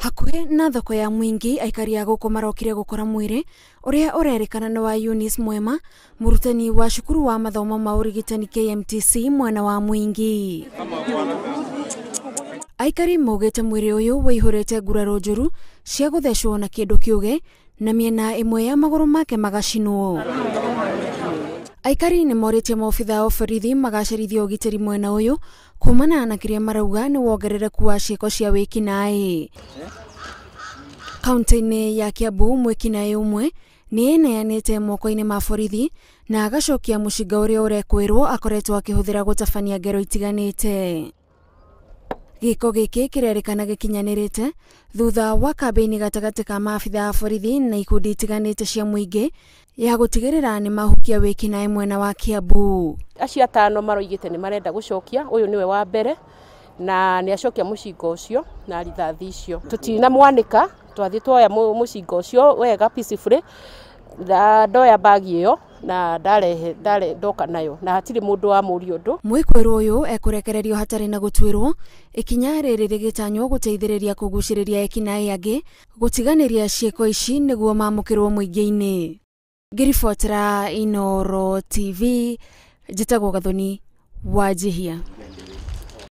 Hakuhĩ na thoko ya Mwingi, aikari a gũkũ marokire gũkora mwĩrĩ ũrĩa ũrerĩkana nĩ wa Eunice Mwema, mũrutani wa cukuru wa mathomo ma ũrigitani KMTC mwena wa Mwingi. Aikari maugĩte mwĩrĩ ũyũ wĩihũrĩte nguraro njũru cia gũthecwo na kĩndũ kĩũgĩ na mĩena ĩmwe ya magũrũ make magacinwo. Aikari nĩ morĩtie maobitha a borithi magacĩrithia ũgitĩri mwena ũyũ kumana na kĩrĩa marauga nĩ wongerereku wa ciĩko cia wĩkinaĩ. Kaunti-inĩ ya Kiambu, mwĩkinaĩ ũmwe nĩ eneanĩte moko-inĩ ma borithi na agacokia mũcinga ũrĩa ũrekwĩrwo akoretwo akĩhũthĩra gũtabania ngero itiganĩte. Gĩko gĩkĩ kĩrerĩkana gĩkinyanĩrĩte thutha wa kambĩini gatagatĩ ka maabitha a borithi na ikundi itiganĩte cia mũingĩ ya gũtigĩrĩra nĩ mahukia wĩkinaĩ mwena wa Kiambu. Acio atano maroigĩte nĩ marenda gũcokia, ũyũ nĩwe wa mbere na nĩ acokia mũcinga ũcio na rithathi icio. Tũtinamwanĩka, twathiĩ twoya mũcinga ũcio wega peacefully, ndoya bagi ĩyo na ndarehe ndare ndoka nayo na hatirĩ mũndũ wamũria ũndũ. Mwĩkwĩrwo ũyũ ekũrekererio hatarĩ na gũtuĩrwo, ikinya rĩrĩ rĩgĩtanywo gũteithĩrĩria kũgucĩrĩria ekinaĩ angĩ gũtiganĩria ciĩko ici nĩguo mamũkĩrwo mũingĩ-inĩ. Ngĩribotera Inooro TV, njĩtagwo Gathoni Wanjihia.